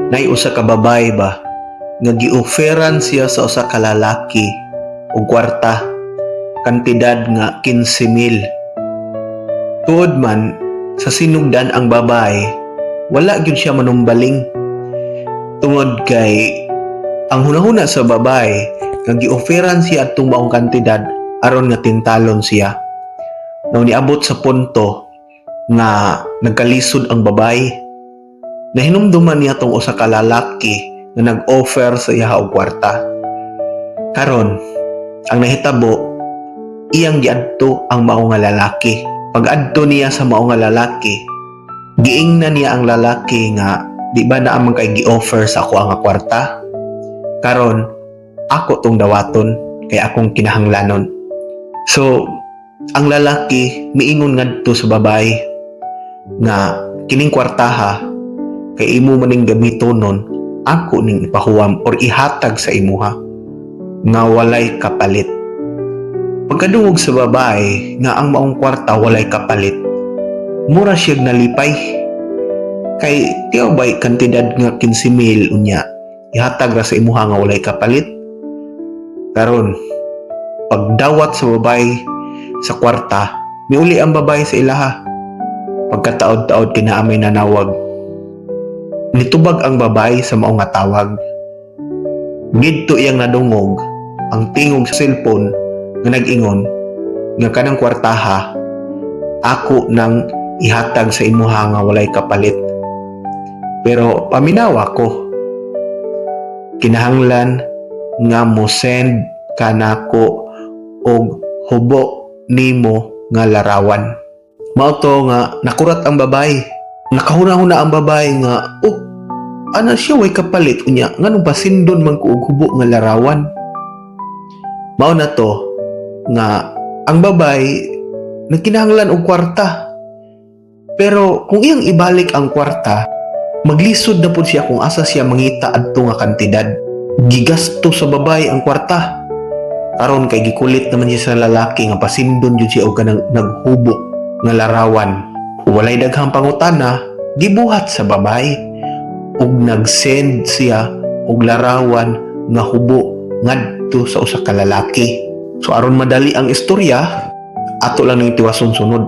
Nay usa ka babae ba nga gi-offeran siya sa usa ka lalaki og kwarta, kantidad nga 15,000. Tuod man sa sinugdan ang babae, wala gyud siya manumbaling. Tungod kay ang hunahuna sa babae nga gi-offeran siya atong maong kantidad aron nga tintalon siya. Now niabot sa punto nga nagkalisod ang babae. Nahinumduman niya tong usa ka lalaki nga nag-offer sa iya og kwarta. Karon, ang nahitabo, iyang giadto ang mao nga lalaki. Pag-adto niya sa mao nga lalaki, giingnan niya ang lalaki nga, "Di ba naa man kay gi-offer sa ako ang kwarta? Karon, ako tong dawaton kay akong kinahanglanon." So, ang lalaki miingon ngadto sa babae nga, "Kining kwartaha kay imo maning gamitonon, ako ning ipahuwam or ihatag sa imuha nga walay kapalit." Pagkadungog sa babae nga ang maong kwarta walay kapalit, mura siya nalipay. Kay tiyaw bay kantidad nga 15,000, unya ihatag ra sa imuha nga walay kapalit? Karon, pagdawat sa babae sa kwarta, miuli ang babae sa ilaha. Pagkataod-taod, kinaa may nanawag. Nitubag ang babae sa mao nga tawag. Didto iyang nadungog ang tingog sa cellphone nga nag-ingon nga kanang kwartaha ako nang ihatag sa imuha nga walay kapalit. Pero paminawa ko. Kinahanglan nga mo send ka nako og hubo nimo nga larawan. Mao to nga nakurat ang babae. Nakahuna-huna ang babae nga, "Oh, ana siya way kapalit, unya nganong pasindon man ko og hubo nga larawan?" Mao na to nga ang babae nagkinahanglan og kwarta. Pero kung iyang ibalik ang kwarta, maglisod na pud siya kung asa siya mangita adto nga kantidad. Gigasto sa babae ang kwarta. Karon kay gikulit naman siya sa lalaki nga pasindon jud siya og kanang naghubo nga larawan. Walay daghang pangutana, gibuhat sa babae ug nag-send siya og larawan nga hubo ngadto sa usa ka lalaki. So aron madali ang istorya, ato lang ning tiwason sunod.